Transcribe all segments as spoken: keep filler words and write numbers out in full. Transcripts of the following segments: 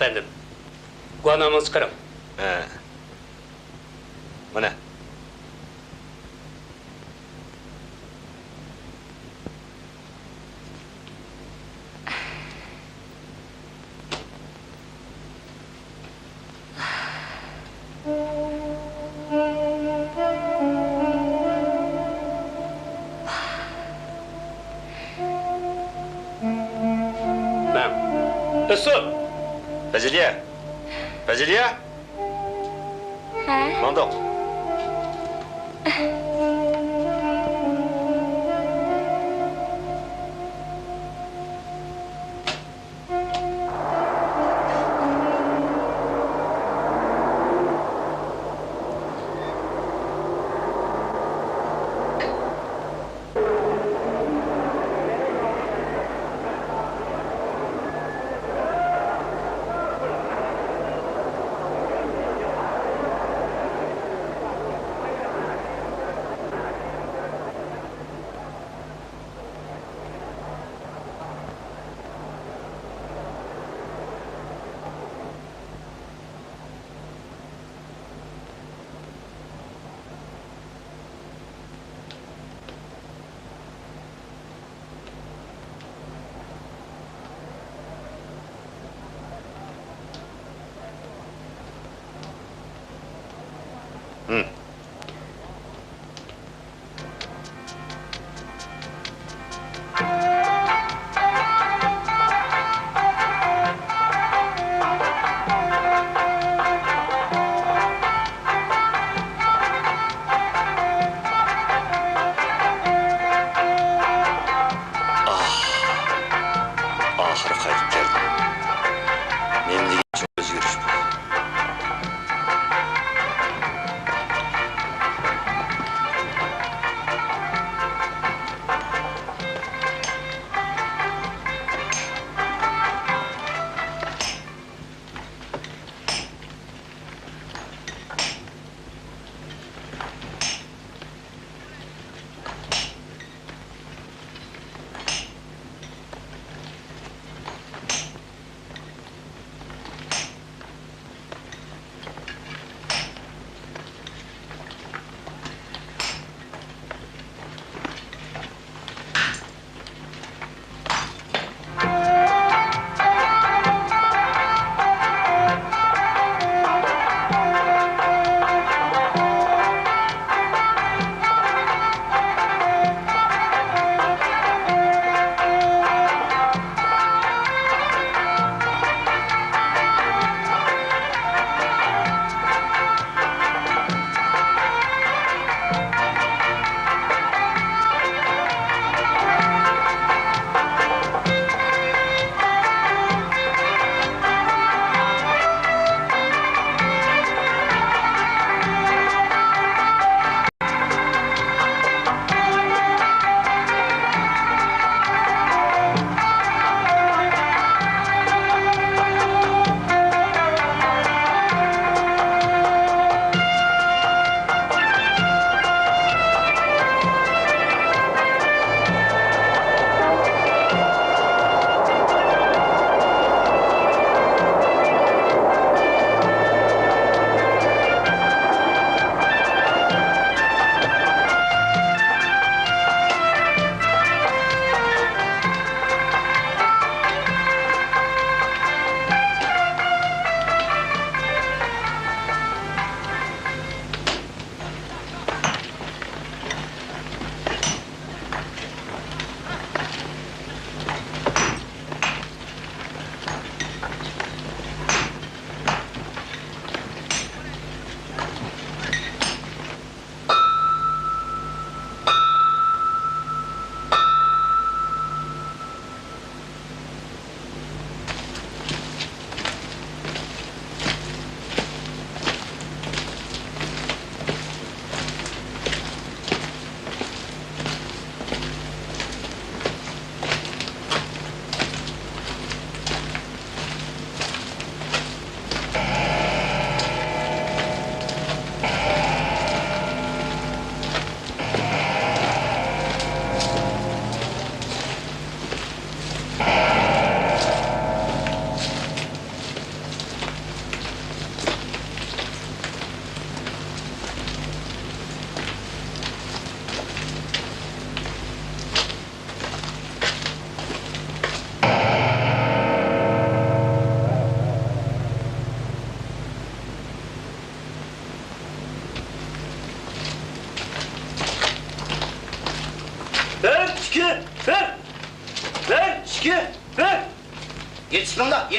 ئەپەندىم، گۇۋاھنامىڭىزنى چىقىرىڭ. ھە. مانا. ماڭ. ئۆسۈپ! فەزىلىيە! فەزىلىيە! ھە؟ ماڭدۇق.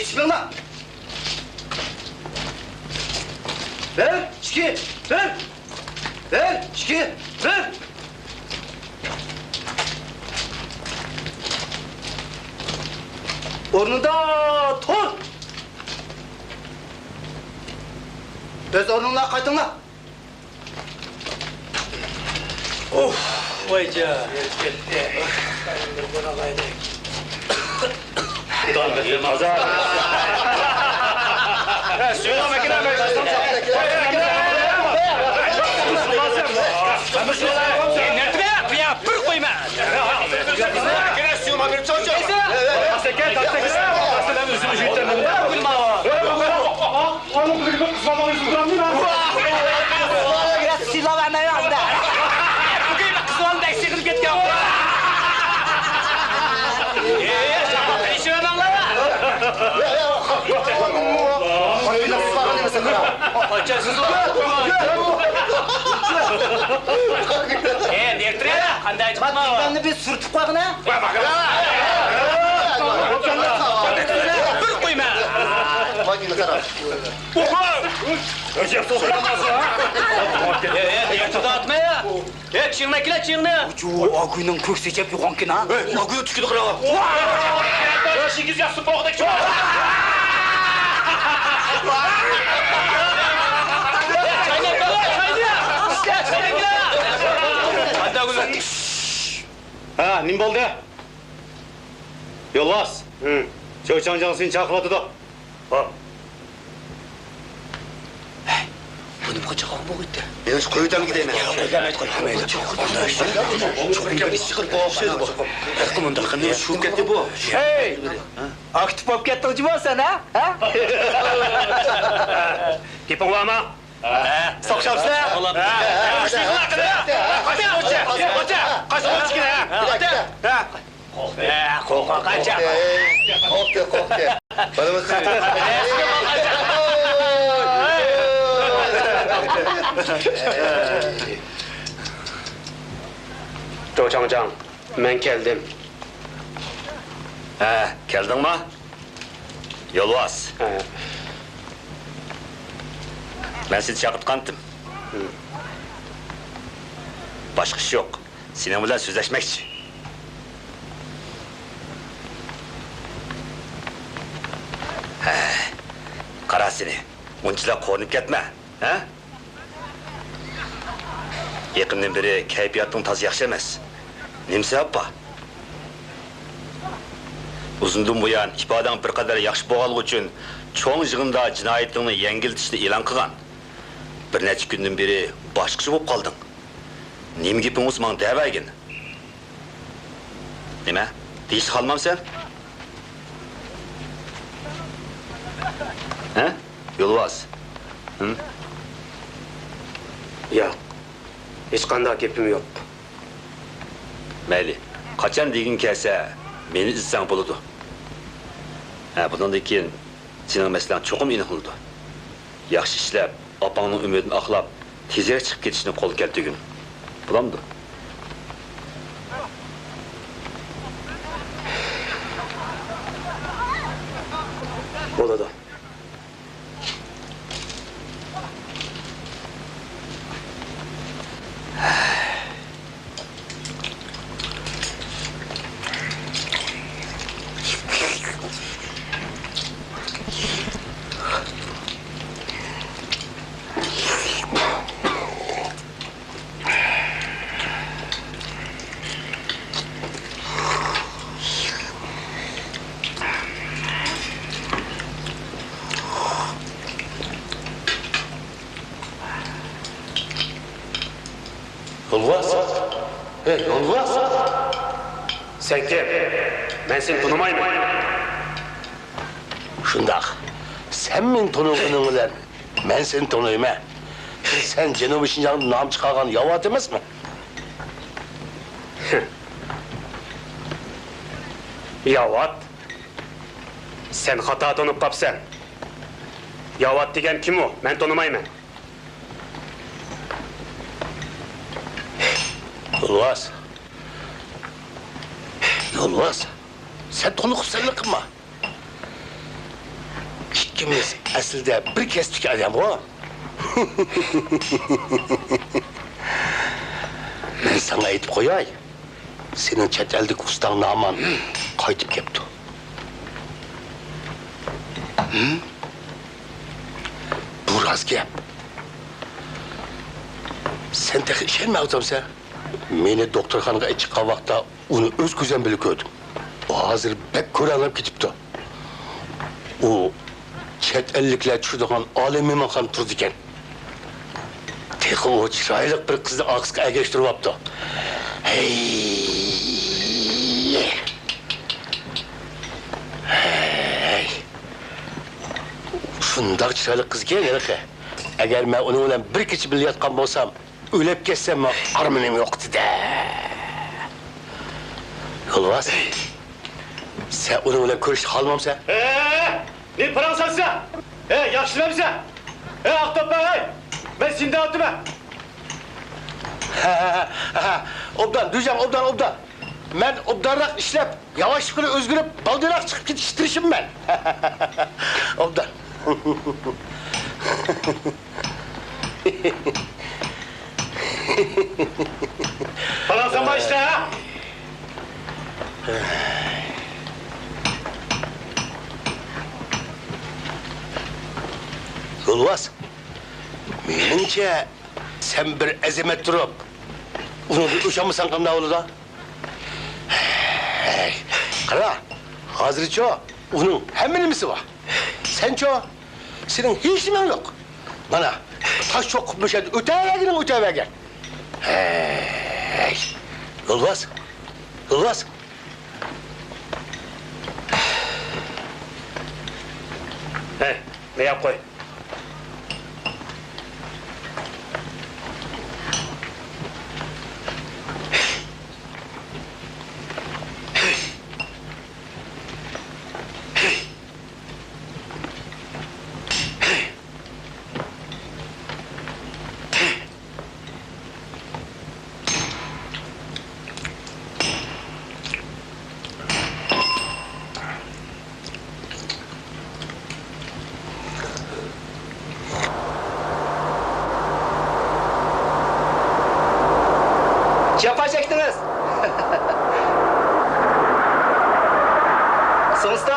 ئىچىپ مېڭىڭلار. بىر، ئىككى، بىر. بىر، ئىككى، بىر. ئورنىدا تۇر. ئۆز ئورنۇڭلارغا قايتىڭلار. ئۇھ، ۋايجان. سىلاۋەرمەيۋاتىدۇ. بۈگۈن قىز بالىنى بەك سېغىنىپ كەتكەن. ئېي، تىرىشىۋەرمەڭلار. ئاچا سىز. ئېي، نېرترىيە، قانداق چىقما؟ بىر قويما. ئە، ئە، نېرترىدە ئاتما يا. ئە، چىڭنى ئەكىلە، چىڭنى. جۇ، ئاگۇينىڭ كۆكسى جەپ يوغانكىن ھا. ئاگۇي تۈكىدى قىراۋا. بېشىڭىز ياقسۇن بوغدەك. چايناپ، چايناپ. ھە، نېمە بولدى؟ يولۋاس. ھە. چوۋچاڭجاڭ سېنى چاقىرىۋاتىدۇ. ھوپ. ھەي، بۇ نېمىغا چاقىرغان بولغىيتتى؟ مېنى شۇ قويۇپ كېتەيمەن. ياق، قويۇپ كەتمەيدۇ، قويۇپ كەتمەيدۇ. چوقۇم بىر ئىش چىقىرىپ قويۇپ قويىدۇ بۇ. ھەققى مۇنداق قىلمايدۇ. شۇ كەتتى بۇ. ھەي! ئاكتىپ بولۇپ كەتتىڭ جۇمۇ سەن، ھە؟ ھە؟ گېپىڭ بارمۇ؟ ھە. ساقشامسىلەر؟ ھە. قاچ، قاچ، قاچ، قاچ، قاچ، قاچ، ھە. ھە. قورققان قاچا. قورقتى، قورقتى. بالىمىز. چوۋچاڭجاڭ، مەن كەلدىم. ھە، كەلدىڭما؟ يولۋاس. ھە. مەن سېنى چاقىرتقانتىم. ھە. باشقا ئىش يوق. سېنىڭ بىلەن سۆزلەشمەكچى. ھە، قارا سېنى، ئۇنچىلا قورۇنۇپ كەتمە، ھە؟ يېقىندىن بېرى كەيپىياتىڭ تازا ياخشى ئەمەس. نېمە سەۋەب بار؟ ئۇزۇندىن بۇيان ئىپادەڭ بىر قەدەر ياخشى بولغانلىقى ئۈچۈن چوڭ يىغىندا جىنايىتىڭنى يەڭگىللىتىشنى ئېلان قىلغان. بىر نەچچە كۈندىن بېرى باشقىچە بولۇپ قالدىڭ. نېمە گېپىڭ بولسا ماڭا دەۋەرگىن. نېمە؟ دېيىشنى خالىمامسەن؟ ھە؟ يولۋاس. ھىم؟ ياق. ھېچقانداق گېپىم يوق. مەيلى. قاچان دېگۈڭ كەلسە، مېنى ئىزدىسەڭ بولىدۇ. ھە، بۇنىڭدىن كېيىن سېنىڭ مەسىلەڭ چوقۇم ئېنىقلىنىدۇ. ياخشى ئىشلەپ، ئاپاڭنىڭ ئۈمىدىنى ئاقلاپ، تېزرەك چىقىپ كېتىشنى قولغا كەلتۈرگىن. بولامدۇ؟ بولىدۇ. يولۋاس! ھەي، يولۋاس! سەن كىم؟ مەن سېنى تونۇمايمەن. شۇنداق. سەن مېنى تونۇمىغىنىڭ بىلەن مەن سېنى تونۇيمەن. سەن جەنۇبىي شىنجاڭدا نام چىقارغان ياۋات ئەمەسمۇ؟ ياۋات؟ سەن خاتا تونۇپ قاپسەن. ياۋات دېگەن كىم ئۇ؟ مەن تونۇمايمەن. يولۋاس. يولۋاس. سەن تونۇقسەنلا قىلما. ئىككىمىز ئەسلىدە بىر كەسىپتىكى ئادەمغۇ. مەن ساڭا ئېيتىپ قوياي، سېنىڭ چەت ئەلدىكى ئۇستاڭ نامان قايتىپ كەپتۇ. بۇ راست گەپ. سەن تېخى ئىشەنمەي ئولتۇرامسەن؟ مېنى دوختۇرخانىغا ئېلىپ چىققان ۋاقىتتا ئۇنى ئۆز كۆزۈم بىلەن كۆردۈم. ھازىر بەك كۆرەڭلەپ كېتىپتۇ. ئۇ چەت ئەللىكلەر چۈشىدىغان ئالىي مېھمانخانىدا تۇرىدىكەن. تېخى ئۇ چىرايلىق بىر قىزنى ئارقىسىغا ئەگەشتۈرۈۋاپتۇ. ھەي! ھەي! شۇنداق چىرايلىق قىزكەن ھېلىقى. ئەگەر مەن ئۇنىڭ بىلەن بىر كېچە بىللە ياتقان بولسام، ئۆلۈپ كەتسەممۇ ئارمىنىم يوق ئىدى-دە. يولۋاس، سەن ئۇنىڭ بىلەن كۆرۈشۈشنى خالىمامسەن؟ ھە! نېمە پاراڭ سالىسەن؟ ھە، ياخشى دېمەمسەن؟ ھە، ئاق توپا، ھەي! مەن سېنى دەۋاتىمەن. ھە، ھە، ھە، ھە. ئوبدان، دۈيجاڭ، ئوبدان، ئوبدان. مەن ئوبدانراق ئىشلەپ، ياۋاشلىق بىلەن ئۆزگىرىپ، بالدۇرراق چىقىپ كېتىشكە تىرىشىمەن. ئوبدان. پاراڭ سالما ئىشلە، ھە؟ يولۋاس، مېنىڭچە، سەن بىر ئەزىمەت تۇرۇپ، ئۇنىڭدىن ئۆچ ئالمىساڭ قانداق بولىدۇ؟ ھەي، قارا، ھازىرچۇ ئۇنىڭ ھەممە نېمىسى بار. سەنچۇ؟ سېنىڭ ھېچ نېمەڭ يوق. مانا، تاش چوققا مۇشەدە ئۆتەۋەرگىنىڭ ئۆتەۋەرگەن. ھەي، يولۋاس، يولۋاس. ھەي، مېنى ئاپ قوي. جاپا چەكتىڭىز. سوڭستا؟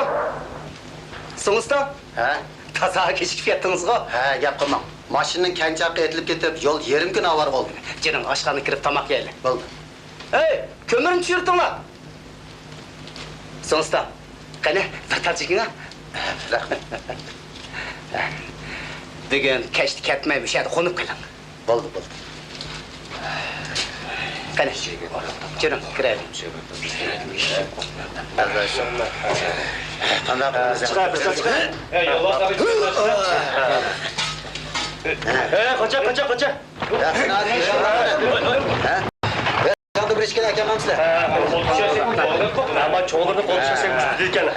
سوڭستا؟ ھە؟ تازا كېچىكىپ كەتتىڭىزغۇ؟ ھە، گەپ قىلماڭ. ماشىنىنىڭ كەڭ چاقى ئېتىلىپ كېتىپ، يول يېرىم كۈن ئاۋارە بولدى. جېنىڭ ئاشخانىغا كىرىپ تاماق يەيلى. بولدى. ھەي، كۆمۈرنى چۈشۈرتۈڭلار. سوڭستا، قېنى، بىر تال چېكىڭە. رەھمەت. بۈگۈن كەچتە كەتمەي مۇشۇ يەردە قونۇپ قېلىڭ. بولدى، بولدى. قېنى، جۈرۈڭ، كىرەيلى. قانداق قىلىمىز؟ چىقار، چىقار، چىقار. ھەي، قاچا، قاچا، قاچا. ھە؟ بىر ئىككىنى ئەكەلمەمسىلەر؟ ئەمما چوڭلىرىنى قول چىقارساق كۈچلۈك ئىكەن.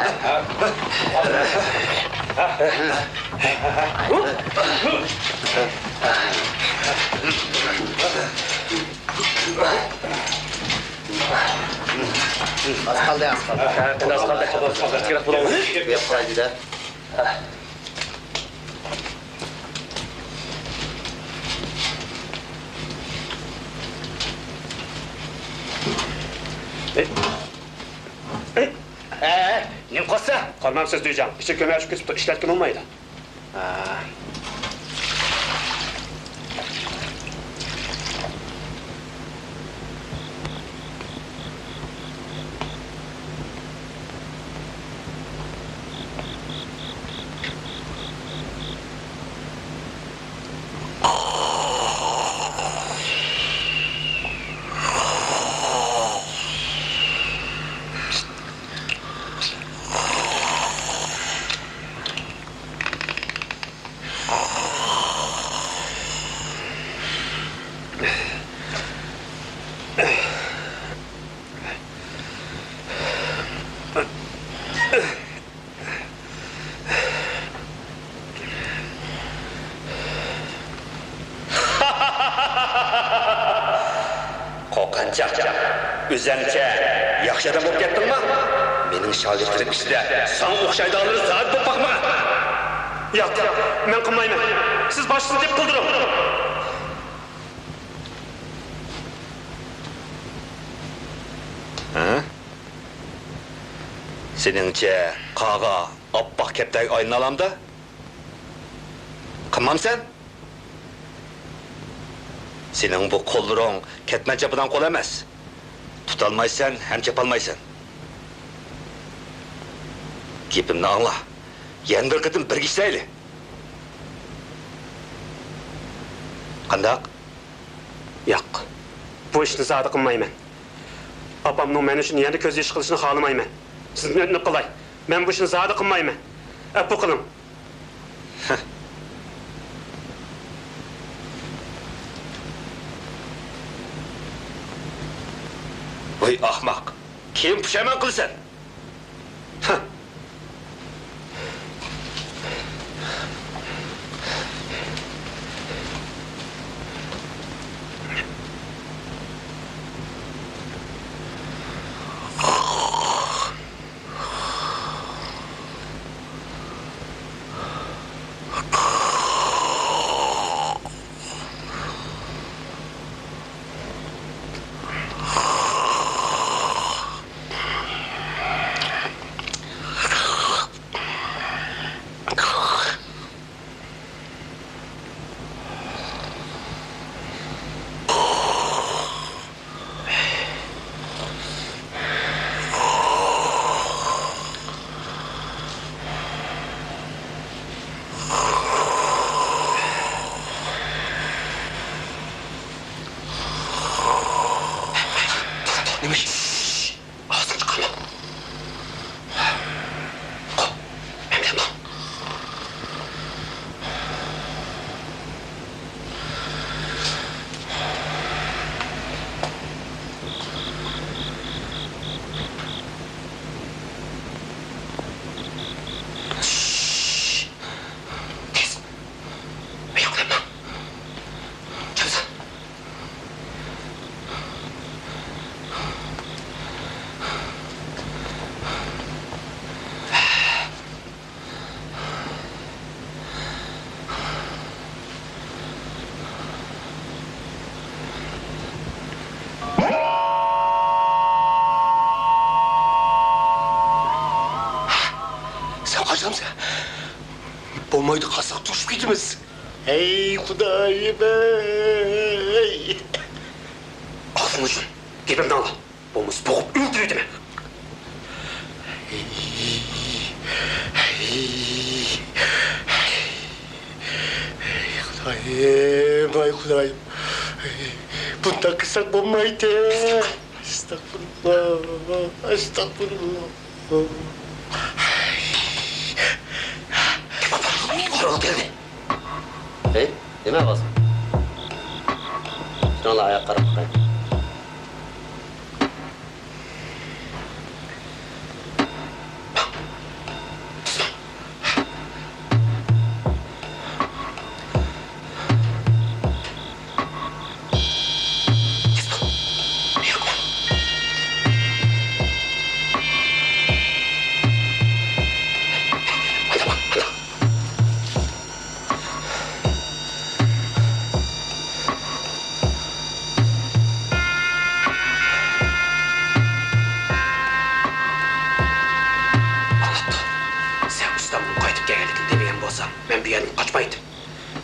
ئاز قالدى، ئاز قالدى. ھە، ئاز قالدى. ياق، قايتىدە. ھە، نېمە قىلسا؟ قارىمامسىز، دۈيجاڭ؟ ئىچى كۆمۈشۈپ كېتىپتۇ، ئىشلەتكىلى بولمايدۇ. ھە. قورقۇنچاق، ئۆزۈڭچە ياخشى ئادەم بولۇپ كەتتىڭما؟ مېنىڭ شاگىرتلىرىم ئىچىدە ساڭا ئوخشايدىغانلىرى زادى بولۇپ باقمىغان. ياق، مەن قىلمايمەن. سىز باشقىسىنى تېپىپ قىلدۇرۇڭ. ھە؟ سېنىڭچە قاغا ئاپئاق كەپتەرگە ئايلىنالامدا؟ قىلمامسەن؟ سېنىڭ بۇ قوللىرىڭ كەتمەن چاپىدىغان قول ئەمەس. تۇتالمايسەن ھەم چاپالمايسەن. گېپىمنى ئاڭلا. يەنە بىر قېتىم بىرگە ئىشلەيلى. قانداق؟ ياق. بۇ ئىشنى زادى قىلمايمەن. ئاپامنىڭ مەن ئۈچۈن يەنە كۆز يېشى قىلىشىنى خالىمايمەن. سىزدىن ئۆتۈنۈپ قالاي. مەن بۇ ئىشنى زادى قىلمايمەن. ئەپۇ قىلىڭ. ۋاي ئاخماق، كېيىن پۇشايمان قىلىسەن. نېمە ئىش؟ ئاۋازىڭنى چىقارما. قوپ، مەن بىلەن بار. شش. تېز. ئاياق بىلەن ماڭ. چابسا. سەن قاچامسەن؟ بولمايدۇ، قاچساق توشۇپ كېتىمىز. ھەي، خۇدايىم ھەي! ئاغزىڭنى يۇم، گېپىمنى ئاڭلا. بولمىسا بوغۇپ ئۆلتۈرۈۋېتىمەن. ھەي، ھەي، ھەي، خۇدايىم، ھەي، خۇدايىم. ھەي، بۇنداق قىلساق بولمايتتى. ئەستەغپۇرۇللا، ئەستەغپۇرۇللا. ھەي، نېمە ئاۋاز؟ تۇرۇڭلار، ئاياققا قاراپ باقاي. ئاڭلاپتۇ. سەن ئۇستامنىڭ قايتىپ كەلگەنلىكىنى دېمىگەن بولساڭ، مەن بۇ يەردىن قاچمايتتىم.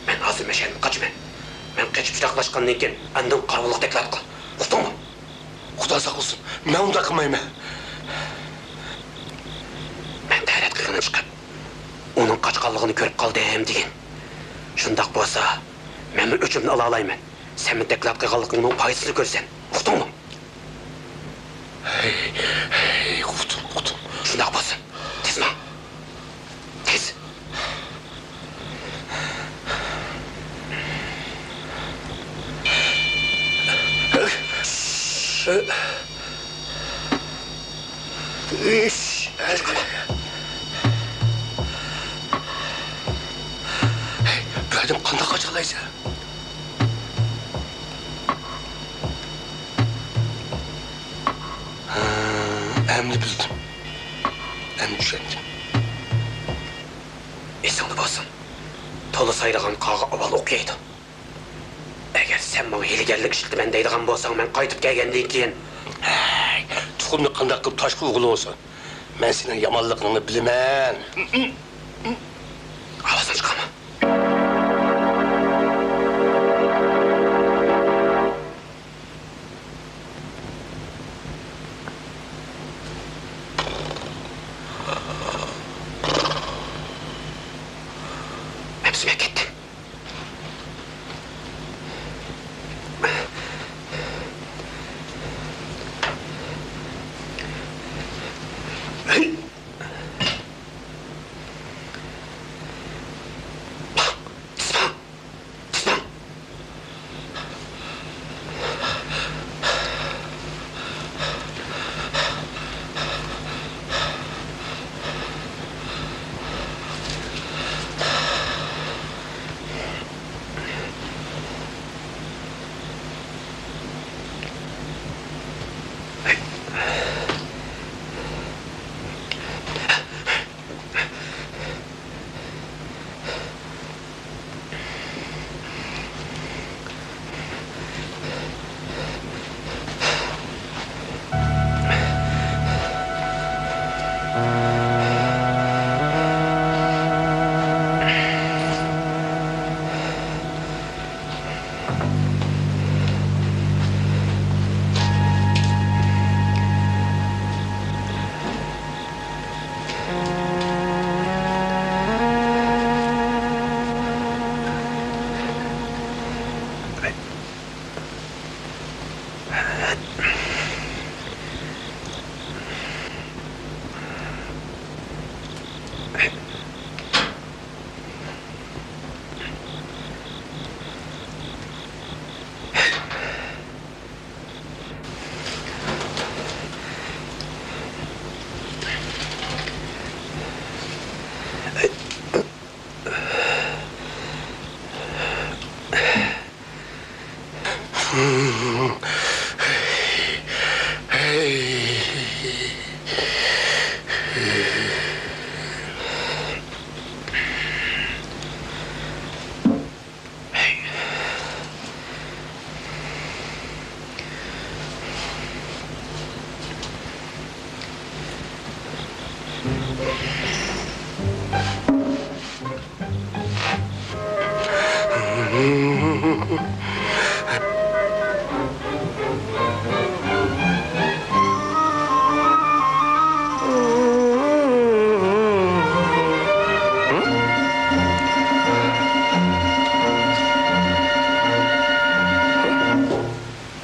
مەن ھازىر مەشەدىن قاچىمەن. مەن قېچىپ يىراقلاشقاندىن كېيىن، ئاندىن قاراۋۇللۇق دەكلات قىل. ئۇقتۇڭمۇ؟ خۇدا ساقلىسۇن، مەن ئۇنداق قىلمايمەن. مەن تەرەت قىلغىنى چىقىپ، ئۇنىڭ قاچقانلىقىنى كۆرۈپ قالدىم دېگىن. شۇنداق بولسا، مەنمۇ ئۆچۈمنى ئالالايمەن. سەنمۇ دەكلات قىلغانلىقىڭنىڭ پايدىسىنى كۆرىسەن. ئۇقتۇڭمۇ؟ ھەي، ھەي، ئۇقتۇم، ئۇقتۇم. شۇنداق بولسۇن. تېز ماڭ. تېز. ئىش. ھەي، بۇ يەردىن قانداق قاچالايسەن؟ ھە، ئەمدى بىلدىم. ئەمدى چۈشەندىم. ئېسىڭدە بولسۇن. تولا سايرىغان قاغا ئاۋۋال ئوق يەيدۇ. ئەگەر سەن ماڭا ھىيلىگەرلىك ئىشلىتىمەن دەيدىغان بولساڭ، مەن قايتىپ كەلگەندىن كېيىن. ھەي، تۇخۇمنى قانداق قىلىپ تاشقا ئۇرغىلى بولسۇن؟ مەن سېنىڭ يامانلىقىڭنى بىلىمەن. ئاۋازىڭنى چىقارما. مەن سۈمۈپ كەتتىم.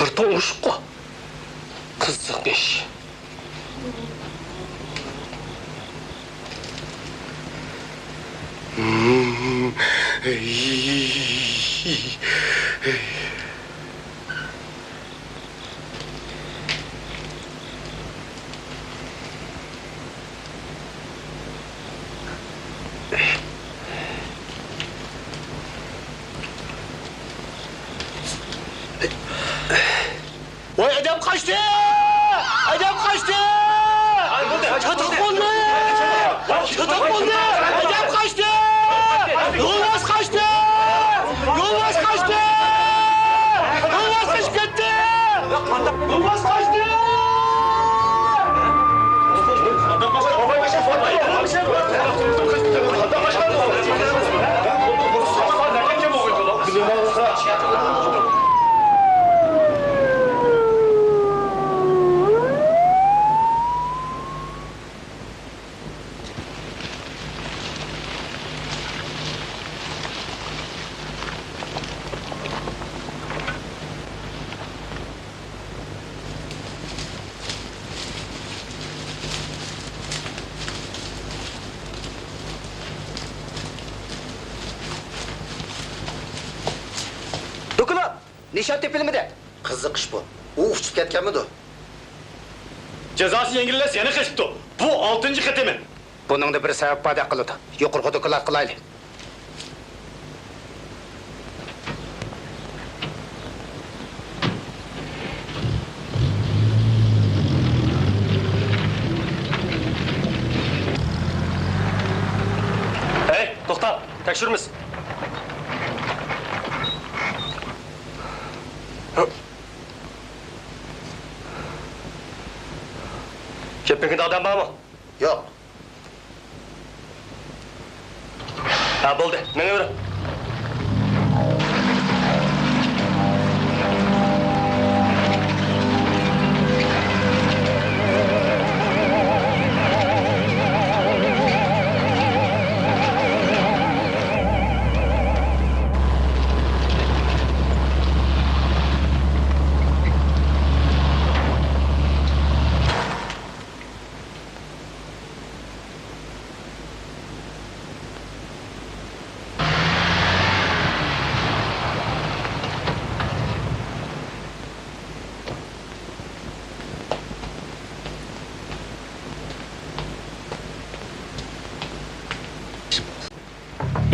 بىر توڭلۇشۇققۇ. قىزىق ئىش. ۋاي، ئادەم قاچتى! ئادەم قاچتى! چاتاق بولدى! چاتاق بولدى! ئادەم قاچتى! يولۋاس قاچتى! يولۋاس قاچتى! يولۋاس قېچىپ كەتتى! يولۋاس قاچتى! دوكلات! نىشان تېپىلمىدى. قىزىق ئىش بۇ. ئۇ ئۇچۇپ كەتكەنمىدۇ؟ جازاسى يەڭگىللەش يەنە قېچىپتۇ. بۇ ئالتىنچى قېتىمى. بۇنىڭدا بىر سەۋەب باردەك قىلىدۇ. يۇقىرىقى دوكلات قىلايلى. ھەي، توختا، تەكشۈرىمىز. بۈگۈن ئادەم بارمۇ؟ يوق. ھە، بولدى، مېڭىۋېرىڭ.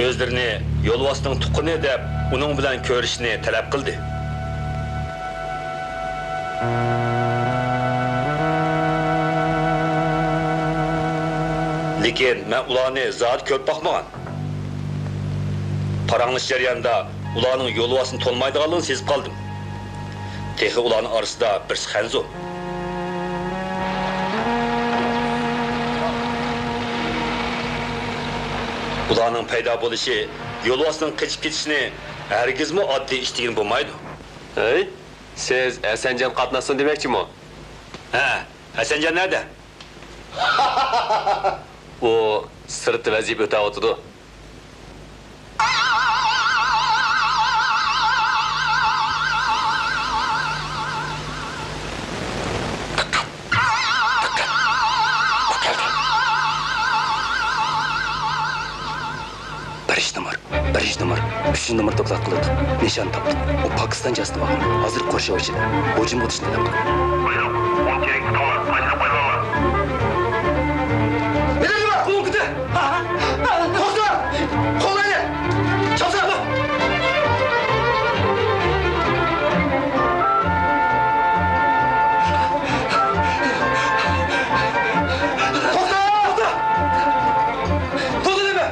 ئۆزلىرىنى يولۋاسنىڭ تۇغقىنى دەپ، ئۇنىڭ بىلەن كۆرۈشۈشنى تەلەپ قىلدى. لېكىن مەن ئۇلارنى زادى كۆرۈپ باقمىغان. پاراڭلىشىش جەريانىدا ئۇلارنىڭ يولۋاسنى تونۇمايدىغانلىقىنى سېزىپ قالدىم. تېخى ئۇلارنىڭ ئارىسىدا بىرسى خەنزۇ. ئۇلارنىڭ پەيدا بولۇشى يولۋاسنىڭ قېچىپ كېتىشىنى ھەرگىزمۇ ئاددىي ئىش دېگىلى بولمايدۇ. ھەي، سىز ھەسەنجان قاتناشسۇن دېمەكچىمۇ؟ ھە، ھەسەنجان نەدە؟ ئۇ سىرتتا ۋەزىپە ئۆتەۋاتىدۇ. بىرىنچى نومۇر، بىرىنچى نومۇر، ئۈچىنچى نومۇر دوكلات قىلىۋاتىدۇ. نىشان تاپتۇق. ئۇ پاكىستان جاسۇسى بولغان. ھازىر قورشاۋ ئىچىدە. ھۇجۇم ئوتۇشنى ئېلان قىلدى. بۇيرۇڭ، ئۇنى كېيىنكى تۇتۇڭلار، قايتۇرۇپ قايتۇرۇڭلار. مېنىڭ نېمە؟ قولۇڭ كېتە! توختا! قولۇڭنى! چاپسان! توختا! توختا! توختا دېمە!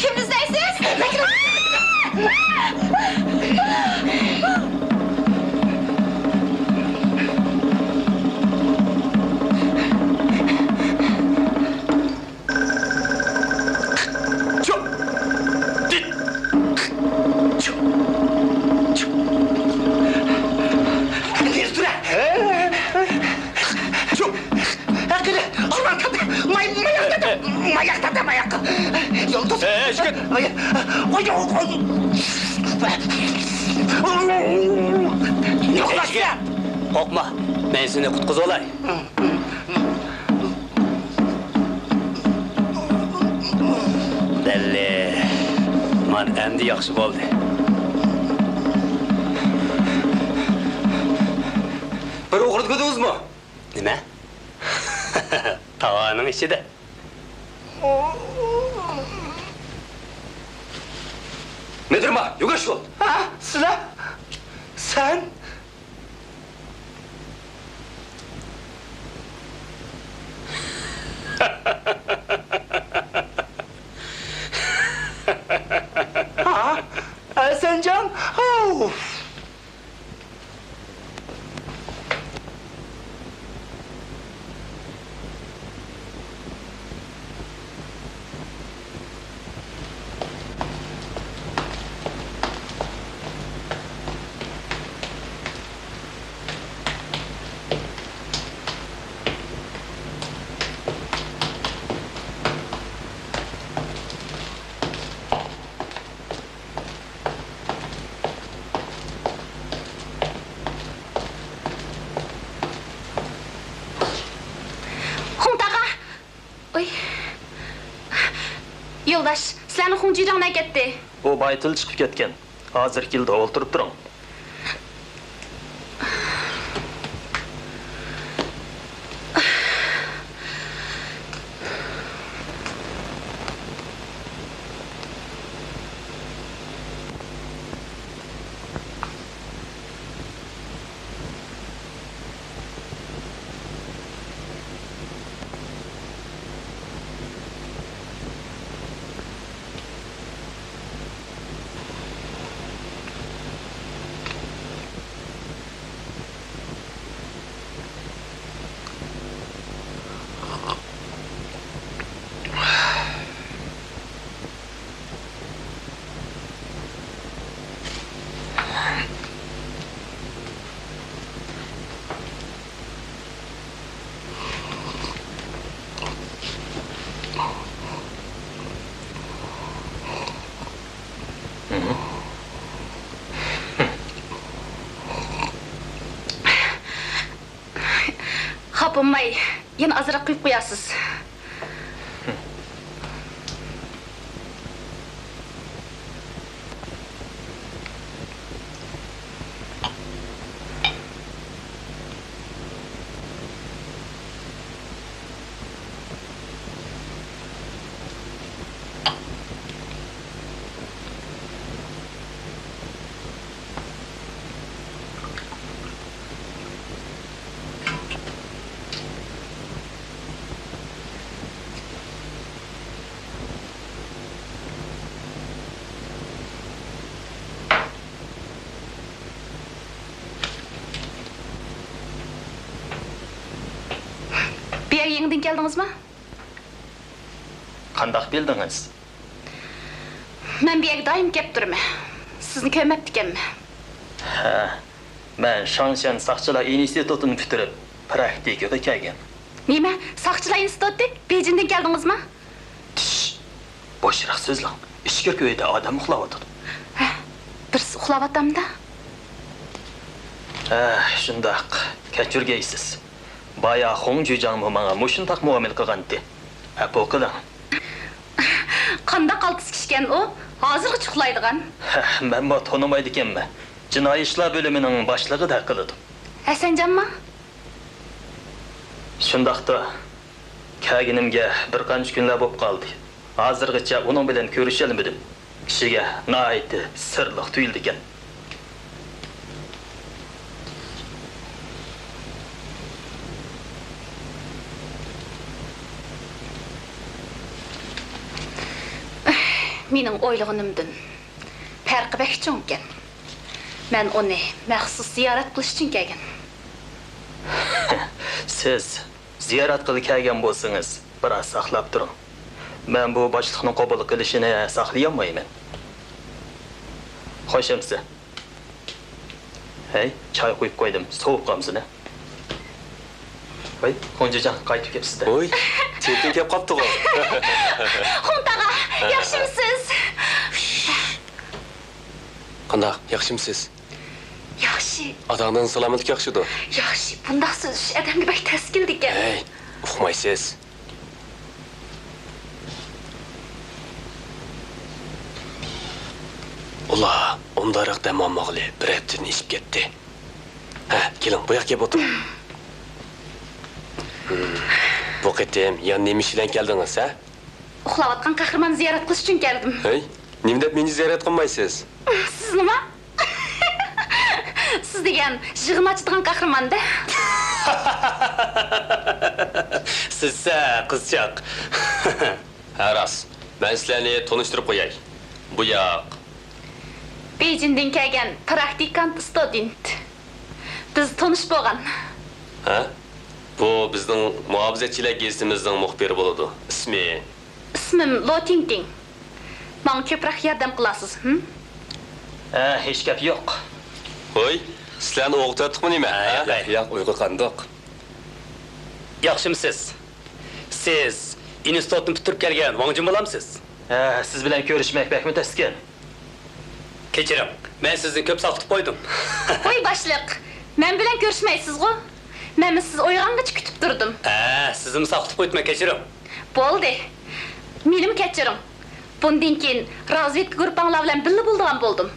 كىمنى ئىزدەيسىز؟ ماياق تارت، ماياق. يولداش. ئەي، ئەي، چىقىڭ. ماياق. قوي، قوي، قوي. يوقلاشسا. قورقما، مەن سېنى قۇتقۇزۇۋالاي. بەللى، مانا ئەمدى ياخشى بولدى. بىر ئوغرىنى كۆردىڭىزمۇ؟ نېمە؟ تاۋارنىڭ ئىچىدە. مېتىرما، يۈگۈرۈش بول. ھە؟ سىلەر؟ سەن؟ ھە؟ ھەسەنجان؟ ھوو! يولداش، سىلەرنىڭ خۇڭجىجاڭ نەگە كەتتى؟ ئۇ بايا تىل چىقىپ كەتكەن. ھازىر كېلىدۇ، ئولتۇرۇپ تۇرۇڭ. خاپا بولماي، يەنە ئازراق قويۇپ قويارسىز. بۇ يەرگە يېڭىدىن كەلدىڭىزمۇ؟ قانداق بىلدىڭىز؟ مەن بۇ يەرگە دائىم كەپ تۇرىمەن. سىزنى كۆرمەپتىكەنمەن. ھە، مەن شاڭشەن ساقچىلار ئىنستىتۇتىنى پۈتتۈرۈپ، پراكتىكىغا كەلگەن. نېمە؟ ساقچىلار ئىنستىتۇتى؟ بېيجىڭدىن كەلدىڭىزما؟ تىش! بوشراق سۆزلەڭ. ئىچكىرى ئۆيدە ئادەم ئۇخلاۋاتىدۇ. ھە، بىرسى ئۇخلاۋاتامدا؟ ھە، شۇنداق. كەچۈرگەيسىز. بايا خۇڭ جۈجاڭمۇ ماڭا مۇشۇنداق مۇئامىلە قىلغانتى. ئەپۇ قىلىڭ. قانداق قالتىس كىشىكەن ئۇ؟ ھازىرغىچە ئۇخلايدىغان. ھە، مەنمۇ تونۇمايدىكەنمەن. جىنايى ئىشلار بۆلۈمىنىڭ باشلىقىدەك قىلىدۇ. ھەسەنجانمۇ؟ شۇنداقتا، كەلگىنىمگە بىر قانچە كۈنلەر بولۇپ قالدى. ھازىرغىچە ئۇنىڭ بىلەن كۆرۈشەلمىدىم. كىشىگە ناھايىتى سىرلىق تۇيۇلىدىكەن. مېنىڭ ئويلىغىنىمدىن پەرقى بەك چوڭكەن. مەن ئۇنى مەخسۇس زىيارەت قىلىش ئۈچۈن كەلگەن. سىز زىيارەت قىلىپ كەلگەن بولسىڭىز، بىراز ساقلاپ تۇرۇڭ. مەن بۇ باشلىقنىڭ قوبۇل قىلىشىنى ساقلىيالمايمەن. خوش ئەمىسە. ھەي، چاي قۇيۇپ قويدۇم، سوۋۇپ قالمىسۇن ھە. ۋاي، خۇڭجىجاڭ قايتىپ كەپسىز-دە. ۋوي، چېتىن كەپ قاپتىغۇ. خۇڭ تاغا، ياخشىمۇسىز؟ قانداق، ياخشىمۇسىز؟ ياخشى. ئاتاڭنىڭ سالامەتلىكى ياخشىدۇ؟ ياخشى، بۇنداق سۆزلىشىش ئادەمگە بەك تەس كېلىدىكەن. ھەي، ئۇقمايسىز. ئۇلار ئۇنداقراق دەم ئالمىغىلى بىر ھەپتىدىن ئېشىپ كەتتى. ھە، كېلىڭ، بۇ ياققا كېلىپ ئولتۇرۇڭ. ھىم، بۇ قېتىم يەنە نېمە ئىش بىلەن كەلدىڭىز، ھە؟ ئۇخلاۋاتقان قەھرىماننى زىيارەت قىلىش ئۈچۈن كەلدىم. ھەي، نېمە دەپ مېنى زىيارەت قىلمايسىز؟ سىزنىما؟ سىز دېگەن يىغىن ئاچىدىغان قەھرىمان-دە. سىزسە قىزچاق. ھە، راست. مەن سىلەرنى تونۇشتۇرۇپ قوياي. بۇ ياق. بېيجىڭدىن كەلگەن پراكتىكانت ستۇدېنت. بىز تونۇش بولغان. ھە؟ بۇ بىزنىڭ مۇھاپىزەتچىلەر گېزىتىمىزنىڭ مۇخبىرى بولىدۇ. ئىسمى؟ ئىسمىم لو تىڭتىڭ. ماڭا كۆپرەك ياردەم قىلارسىز، ھىم؟ ھە، ھېچ گەپ يوق. ھوي، سىلەرنى ئويغا تارتتۇقمۇ نېمە؟ ھە، ھە؟ ياق، ياق، ئويغا قاندۇق. ياخشىمۇسىز؟ سىز ئىنستىتۇتنى پۈتتۈرۈپ كەلگەن ۋاڭ جۈن بولامسىز؟ ھە، سىز بىلەن كۆرۈشمەك بەكمۇ تەسكەن. كەچۈرۈڭ، مەن سىزنى كۆپ ساقىتىپ قويدۇم. ۋاي باشلىق، مەن بىلەن كۆرۈشمەيسىزغۇ؟ مەنمۇ سىز ئويغانغىچە كۈتۈپ تۇردۇم. ھە، سىزنىمۇ ساقىتىپ قويدۇم، كەچۈرۈڭ. بولدى. مېنىمۇ كەچۈرۈڭ. بۇندىن كېيىن رازۋېدكا گۇرۇپپاڭلار بىلەن بىللە بولىدىغان بولدۇم.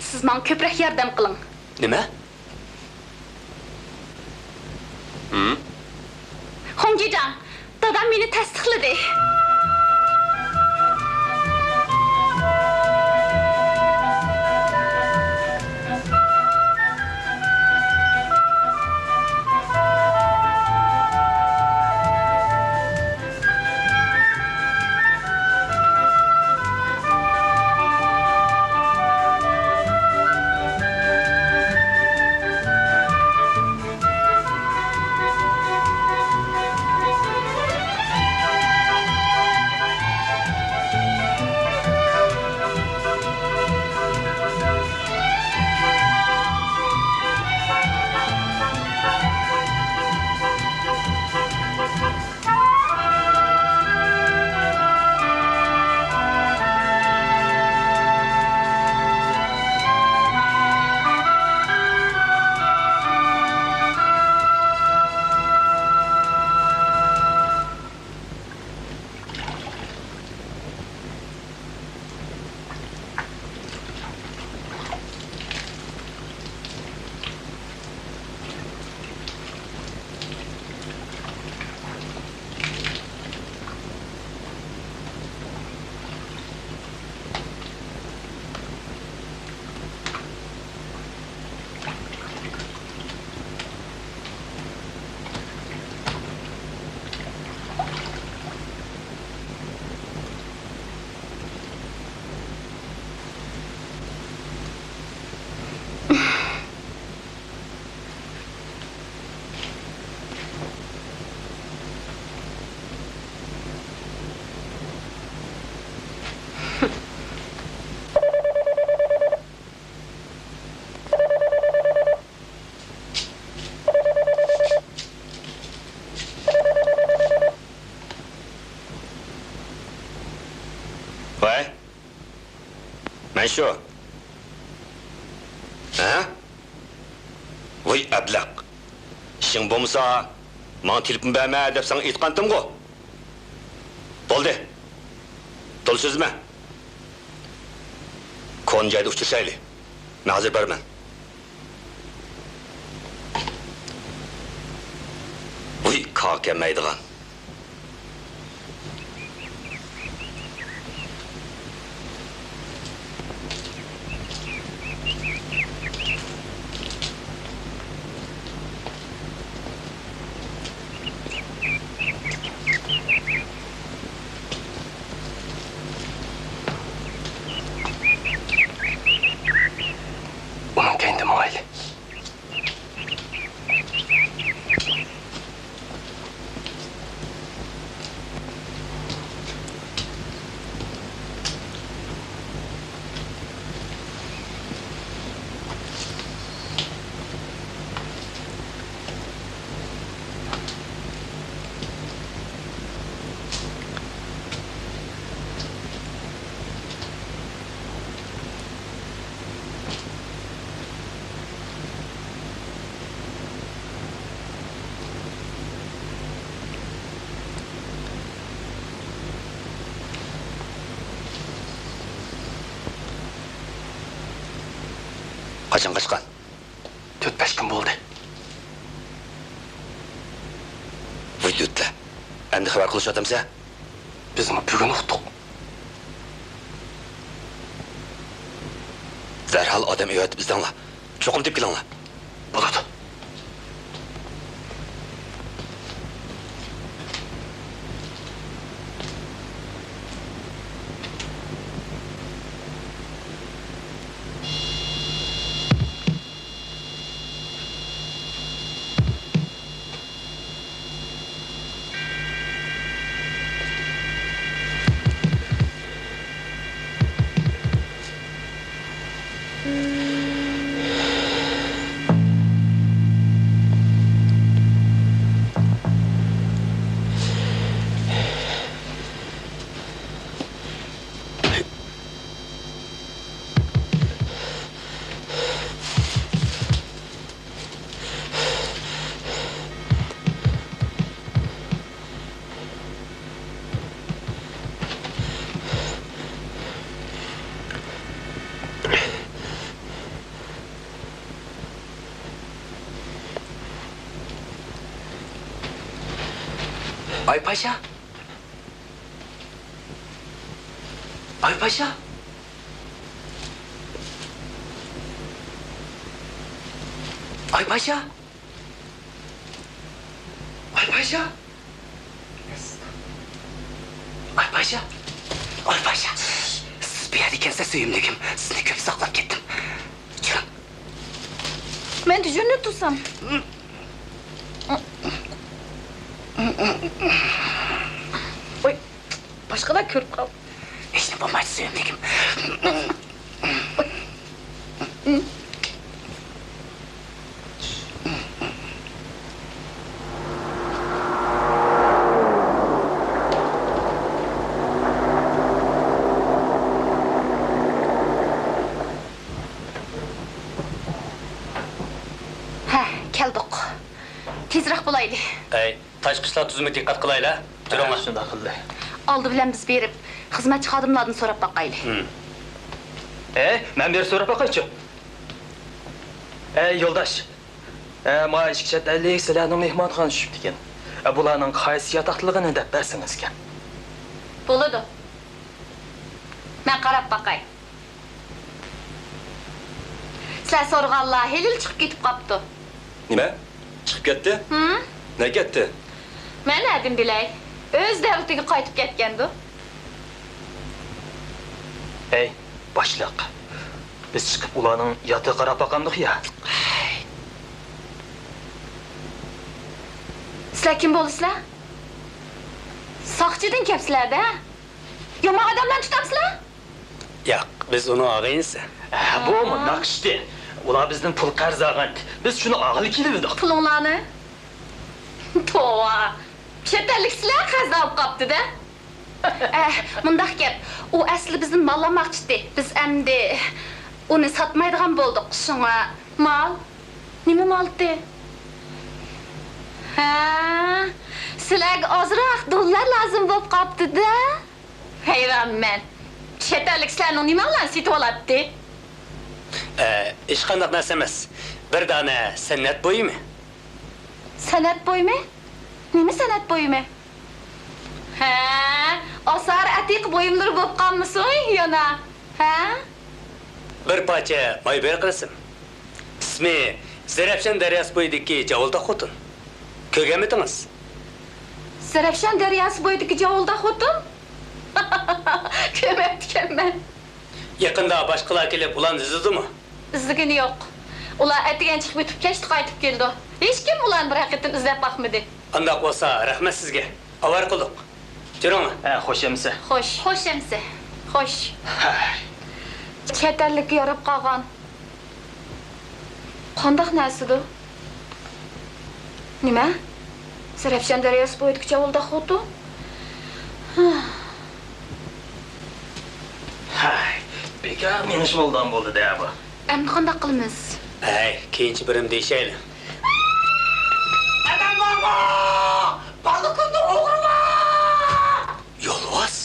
سىز ماڭا كۆپرەك ياردەم قىلىڭ. نېمە؟ ھىم؟ خۇڭجىجاڭ، دادام مېنى تەستىقلىدى. ۋەي، مەن شۇ. ھە؟ ۋاي ئەبلەخ، ئىشىڭ بولمىسا، ماڭا تېلېفون بەرمە دەپ ساڭا ئېيتقانتىمغۇ؟ بولدى، تولا سۆزلىمە. كونا جايدا ئۇچرىشايلى. مەن ھازىر بارىمەن. ۋۇي، كاكا مەيدىغان. ئۇنىڭ كەينىدىن ماڭايلى. قاچان قاچقان؟ تۆت-بەش كۈن بولدى. ۋاي دۆتلە، ئەمدى خەۋەر قىلىشىۋاتامسە؟ بىزمۇ بۈگۈن ئۇقتۇق. دەرھال ئادەم ئەۋەتىپ ئىزدەڭلار. چوقۇم تېپىپ كېلىڭلار. بولىدۇ. ئايپاشا! ئايپاشا! ئايپاشا! ئايپاشا! ئايپاشا! ئايپاشا! سىز بۇ يەردە ئىكەنسىز، سۆيۈملۈكۈم. سىزنى كۆپ ساقلاپ كەتتىم. كىرىڭ. مەن جۈرنى تۇتسام. ۋاي، باشقىلار كۆرۈپ قالدى. ھېچنېمە بولمايدۇ، سۆيۈملۈكۈم. ھە، كەلدۇق. تېزرەك بولايلى. ئەي، تاشقى ئىشلار تۈزۈمىگە دىققەت قىلايلى. تۇرۇڭلار. شۇنداق قىلدى. ئالدى بىلەن بىز بېرىپ، خىزمەتچى خادىملاردىن سوراپ باقايلى. ھىم. ئەي، مەن بېرىپ سوراپ باقايچۇ. ئەي، يولداش. ئە، مانا ئىككى چەت ئەللىك سىلەرنىڭ مېھمانخانىغا چۈشۈپتىكەن. ئە، بۇلارنىڭ قايسى ياتاقلىقىنى دەپ بەرسىڭىزكەن. بولىدۇ. مەن قاراپ باقاي. سىلەر سورىغانلار ھېلىلا چىقىپ كېتىپ قاپتۇ. نېمە؟ چىقىپ كەتتى؟ ھىم؟ نەگە كەتتى؟ مەن نەدىن بىلەي؟ ئۆز دەۋلىتىگە قايتىپ كەتكەندۇ. ھەي، باشلىق. بىز چىقىپ ئۇلارنىڭ ياتىقىغا قاراپ باقامدۇق يا؟ سىلەر كىم بولىسىلەر؟ ساقچىدىن كەپسىلەر-دە. يامان ئادەملەرنى تۇتامسىلەر؟ ياق، بىز ئۇنىڭ ئاغىنىسى. ھە، بۇ مۇنداق ئىشتى. ئۇلار بىزدىن پۇل قەرز ئالغانتى. بىز شۇنى ئالغىلى كېلىۋىدۇق. پۇلۇڭلارنى؟ توۋا. چەت ئەللىكلەر قەرز ئاپ قاپتۇ-دە. ئە، مۇنداق گەپ. ئۇ ئەسلى بىزدىن مال ئالماقچىتى. بىز ئەمدى ئۇنى ساتمايدىغان بولدۇق. شۇڭا مال. نېمە مالتى؟ ھە، سىلەرگە ئازراق دوللار لازىم بولۇپ قاپتۇ-دە. ھەيرانمەن. چەت ئەللىك سىلەرنىڭ نېمەڭلارنى سېتىۋالاتتى؟ ئە، ھېچقانداق نەرسە ئەمەس. بىر دانە سەنئەت بۇيۇمى. سەنئەت بۇيۇمى؟ نېمە سەنئەت بۇيۇمى؟ ھە، ئاسارە ئەتىقە بۇيۇملىرى بولۇپ قالمىسۇن يەنە؟ ھە؟ بىر پارچە مايبېرىق رەسىم. ئىسمى زەرەپشان دەرياسى بويىدىكى جاۋۇلداق خوتۇن. كۆرگەنمىدىڭىز؟ زەرەپشان دەرياسى بويىدىكى جاۋۇلداق خوتۇن؟ كۆرمەپتىكەنمەن. يېقىندا باشقىلار كېلىپ ئۇلارنى ئىزلىدىمۇ؟ ئىزدىگىنى يوق. ئۇلار ئەتىگەن چىقىپ ئۆتۈپ كەچتە قايتىپ كېلىدۇ. ھېچكىم ئۇلارنى بىرەر قېتىم ئىزدەپ باقمىدى. ئانداق بولسا رەھمەت سىزگە. ئاۋارە قىلدۇق. جۈرۈڭلار. ھە، خوش ئەمىسە. خوش. خوش ئەمىسە. خوش. ھەي. چەت ئەللىككە ياراپ قالغان. قانداق نەرسىدۇ؟ نېمە؟ زەرەپشان دەرياسى بويىدىكى جاۋۇلداق خوتۇن؟ ھەي، بىكار مېڭىش بولىدىغان بولدى-دە بۇ. ئەمدى قانداق قىلىمىز؟ ھەي، كېيىنچە بىرىم دېيىشەيلى. ئادەم بارغۇ! بالىكۆلدە ئوغرى بار! يولۋاس!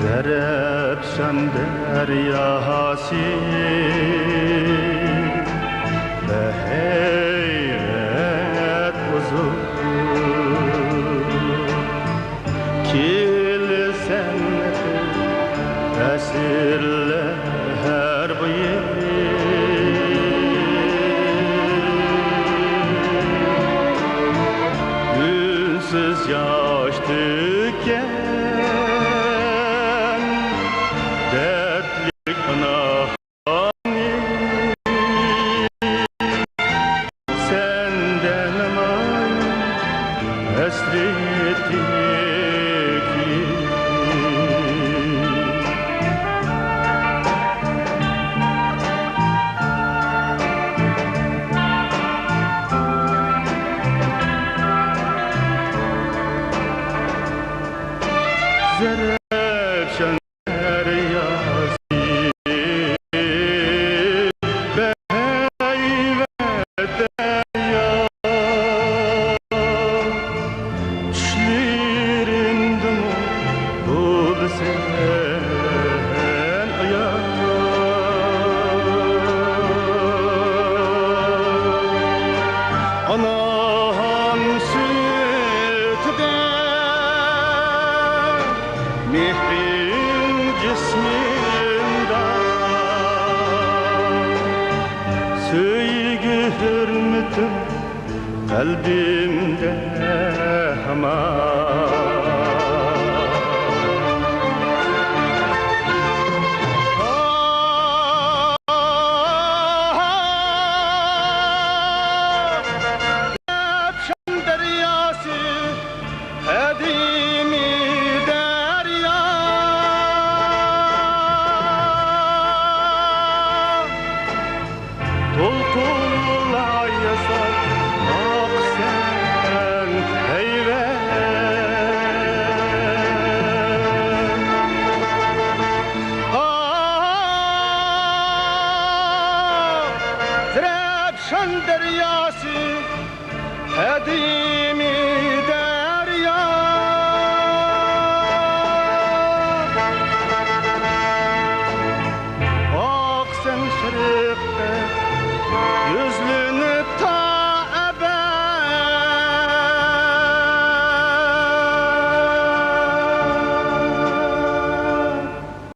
زەرەپشان دەرياسى بەھەيۋەت ئۇزۇن. كېلىسەن ئەسىرلەر بويى، ئۈنسىز ياش تۆككەن دەردلىك پاناھ. سەندە نېمە ھەسرىتىم. زەرەپشان دەرياسى، بەھەيۋەت دەريا. چۈشلىرىمدىمۇ بولىسەن ئايان. ئانام سۈيىدە مېھرىڭ جىسمىمدا، سۆيگۈ ھۆرمىتىڭ قەلبىمدە ھامان.